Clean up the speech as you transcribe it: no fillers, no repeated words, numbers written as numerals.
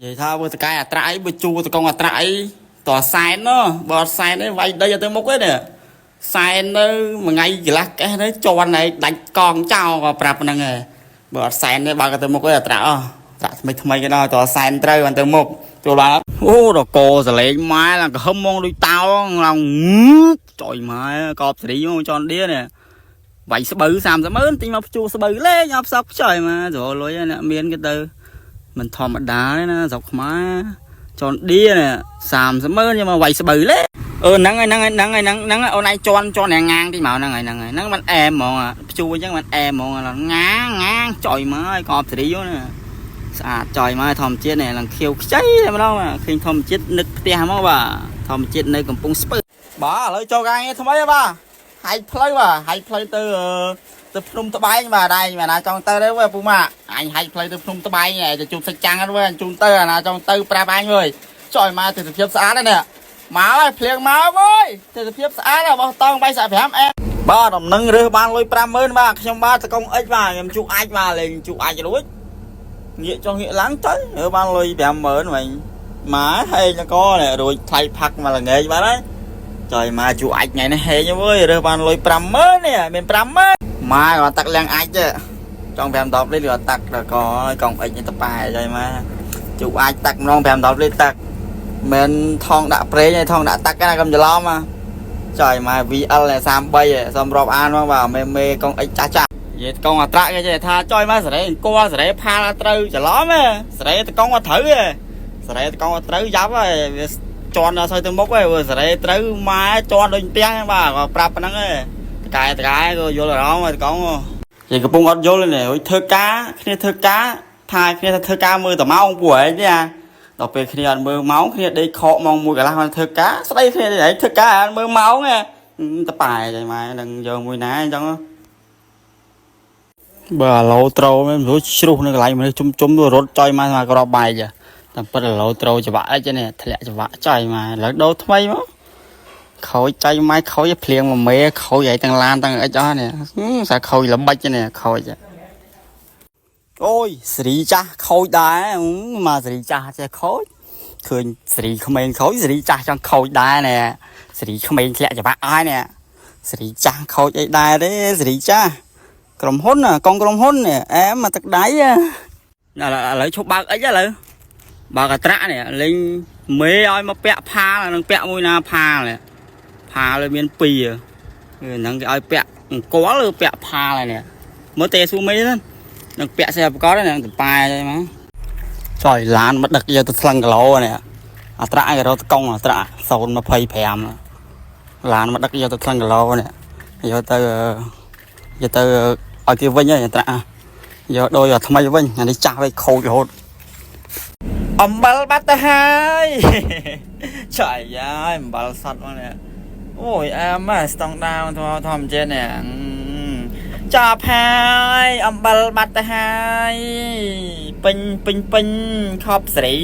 និយាយថាបើតកែអាត្រាក់អីបើជួតកងអាត្រាក់អីតសែនណបើអត់សែនទេវាយដីអត់ទៅមុខទេនេះសែនទៅមួយថ្ងៃកន្លះកេះទៅជន់ហើយដាច់កងចោលក៏ប្រាប់ហ្នឹងហើយបើអត់សែនទេបើក៏ទៅមុខទេអាត្រាក់អស់ត្រាក់ថ្មីថ្មីគេដល់តសែនត្រូវបានទៅមុខចូលបានអូដល់កសលេងម៉ែឡើងក្រហមហ្មងដូចតោឡើងចុយម៉ែកបសេរីហ្មងចន់ឌៀនេះវាយស្បូវ30ម៉ឺនទិញមកភ្ជួរស្បូវលេងអត់ផ្សព្វខ្ចយម៉ែស្រួលលុយអ្នកមានគេទៅ មិនធម្មតាទេណាស្រុកខ្មែរចនឌីនេះ30ម៉ឺនយកមកវាយស្បូវលេអឺហ្នឹងហើយហ្នឹងហើយហ្នឹងហើយហ្នឹងហ្នឹងអូនឯងជន់ជន់ងាងតិចមកហ្នឹងហើយហ្នឹងហើយហ្នឹងมันអែមហ្មងភ្ជួរអញ្ចឹងมันអែមហ្មងងាងងាងចុយមកហើយកបសេរីណាស្អាតចុយមកធម្មជាតិនេះឡើងខៀវខ្ចីតែម្ដងឃើញធម្មជាតិនឹកផ្ទះមកបាទធម្មជាតិនៅកំពង់ស្ពឺបាទឥឡូវចូលកាងារថ្មីបាទហាយផ្លូវបាទហាយផ្លូវទៅទៅភ្នំត្បែងបាទដែរបាទណាចង់ទៅទេវើពូម៉ាអញហាយផ្លូវទៅភ្នំត្បែងទៅជួបសាច់ចាំងហ្នឹងវើជូនទៅអាណាចង់ទៅប្រាប់អញវើចុយមកទិដ្ឋភាពស្អាតហ្នឹងនេះមកហើយភ្លៀងមកវើយទិដ្ឋភាពស្អាតរបស់តង់345អែបាទដំណឹងរើសបានលុយ50000បាទខ្ញុំបាទតកងអិចបាទខ្ញុំជក់អាចបាទលេងជក់អាចរួចងាកចុះងាកឡើងទៅរើបានលុយ50000វិញមកហេងកនេះរួចថ្លៃផាក់មកល្ងាចបាទហើយចុយមកជក់អាចថ្ងៃនេះហេងវើយរើសបានលុយ50000នេះមាន50000ម៉ែគាត់តាក់លៀងអាចទេចង់5 10លីត្រគាត់តាក់ដល់កកងអិចនេះតប៉ែចុយមកជក់អាចតាក់ម្ដង5 10លីត្រតាក់មិនថងដាក់ប្រេងឯថងដាក់តាក់ណាកុំច្រឡំណាចុយមក VL 33សំរាប់អានមកបាទមេមេកងអិចចាស់ចាស់និយាយកងអត្រាក់គេចេះថាចុយមកសេរីអង្គសេរីផាលត្រូវច្រឡំទេសេរីតកងអត់ត្រូវទេសេរីតកងអត់ត្រូវយ៉ាប់ហើយវាជន់ដល់សូវទៅមុខហើយសេរីត្រូវម៉ែជន់ដូចផ្ទះបាទក៏ប្រាប់ប៉ុណ្្នឹងឯងតកែតកែក៏យល់អារម្មណ៍ហើយកងនិយាយកំពុងអត់យល់ទេនេះធ្វើការគ្នាធ្វើការថាគ្នាថាធ្វើការមើលតែម៉ោងពួកឯងនេះអាដល់ពេលគ្នាអត់មើលម៉ោងគ្នាដេកខកម៉ោង1កន្លះមកធ្វើការស្ដីគ្នាឯងធ្វើការអត់មើលម៉ោងទេតប៉ែចៃម៉ែនឹងយកមួយណាអញ្ចឹងបើអាឡូត្រូមែនព្រោះជ្រុះនៅកន្លែងមនុស្សជុំជុំទៅរត់ចុយមកមកក្របបែកតាមពិតអាឡូត្រូច្បាក់អីចឹងនេះធ្លាក់ច្បាក់ចុយមកឥឡូវដូរថ្មីមកខូចចៃម៉ែខូចភ្លៀងមួយមេខូចអីទាំងឡានទាំងអិចអស់នេះសាខូចល្បិចនេះខូចអូយសេរីចាស់ខូចដែរមកសេរីចាស់ចេះខូចឃើញសេរីក្មេងខូចសេរីចាស់ចង់ខូចដែរនេះសេរីក្មេងធ្លាក់ច្បាក់ហើយនេះសេរីចាស់ខូចអីដែរទេសេរីចាស់ក្រុមហ៊ុនកងក្រុមហ៊ុននេះអែមមកទឹកដៃឥឡូវឈប់បើកអិចឥឡូវបើកអត្រាក់នេះលេងមេឲ្យមកពាក់ផាលនឹងពាក់មួយណាផាលនេះផាលមាន2ហ្នឹងគេឲ្យពាក់អង្គលឬពាក់ផាលហើយនេះមើលទេសួរមេហ្នឹងនឹងពាក់សេប្រកបហ្នឹងតប៉ែអីមកចុយឡានមកដឹកយកទៅស្លឹងគីឡូនេះអត្រាក់គេរត់កង់អត្រាក់025ឡានមកដឹកយកទៅស្លឹងគីឡូនេះយកទៅយកទៅឲ្យគេវិញហើយអត្រាក់យកដូចឲ្យថ្មីវិញអានេះចាស់វិញខូចរហូតអំបិលបាត់ទៅហើយ ចៃយ៉ាយអំបិលសតមកនេះអូយអែមស្តង់ដាធម្មជាតិនេះចាប់ហើយអំបិលបាត់ទៅហើយពេញពេញពេញខប់សេរី